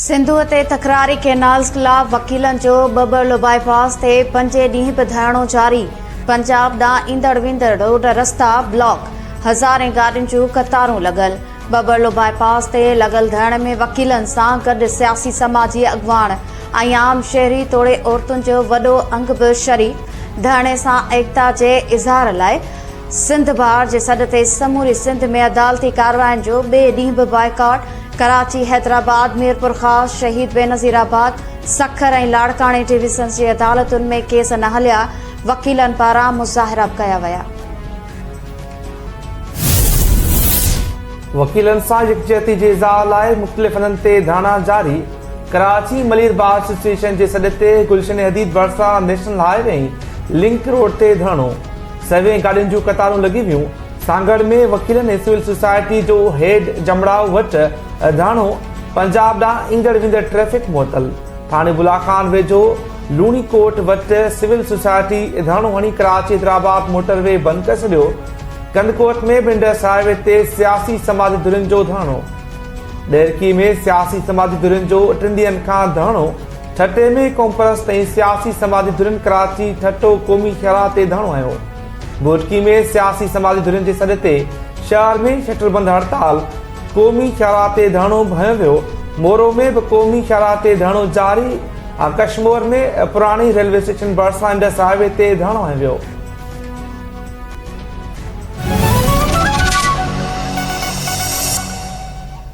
سنڌوء تي تڪراري ڪئنالز خلاف وڪيلن جو ٻٻرلو باء پاس تي پنجين ڏينهن به ڌرڻو جاري، پنجاب ڏانهن ايندڙ ويندڙ روڊ رستا بلاڪ، هزارين گاڏين جون قطارون لڳل، ٻٻرلو باء پاس تي لڳل ڌرڻي ۾ وڪيلن سان گڏ سياسي سماجي اڳواڻ ۽ عام شهري توڙي عورتن جو وڏو انگ به شريڪ، ڌرڻي سان ايڪتا جي اظهار لاء سنڌ بار جي سڏ تي سموري سنڌ ۾ عدالتي ڪاررواين جو ٻئي ڏينهن به بائيڪاٽ، ڪراچي، حيدرآباد، ميرپورخاص، شهيد بينظير آباد، سکر ۽ لاڙڪاڻي ڊويزنز جي عدالتن ۾ ڪيس نه هليا، وڪيلن پاران مظاهرا به ڪيا ويا. وڪيلن سان يڪجهتي جي اظهار لاء مختلف هنڌن تي ڌرڻا جاري، ڪراچي ملير بار ايسوسيئيشن جي سڏ تي گلشن حديد ڀرسان national high V ۽ link road تي ڌرڻو، سوين گاڏين جون قطارون لڳي ويون، سانگهڙ ۾ وڪيلن ۽ سول سوسائٽي جو هيڊ جمڙائو وٽ ڌرڻو، پنجاب ڏانهن ايندڙ ويندڙ ٽريفڪ معطل، ٿاڻي بلا خان ويجهو لوڻي ڪوٽ وٽ سول سوسائٽي ڌرڻو هڻي ڪراچي حيدرآباد موٽر وي بند ڪري ڇڏيو، ڪنڌڪوٽ ۾ به انڊس هاء وي تي سياسي سماجي ڌرين جو ڌرڻو، ڏهرڪي ۾ سياسي سماجي ڌرين جو ٽن ڏينهن کان ڌرڻو، ٺٽي ۾ قومپرست ۽ سياسي سماجي ڌرين ڪراچي ٺٽو قومي شاهراهه تي ڌرڻو هنيو. گهوٽڪي ۾ سياسي سماجي ڌرين جي سڏ تي شهر ۾ شٽر بند هڙتال، قومي شاهراهه تي ڌرڻو به هنيو ويو. مورو ۾ به قومي شاهراهه تي ڌرڻو جاري، ڪشمور ۾ پراڻي ريلوي اسٽيشن ڀرسان انڊس هاء وي تي ڌرڻو هنيو ويو.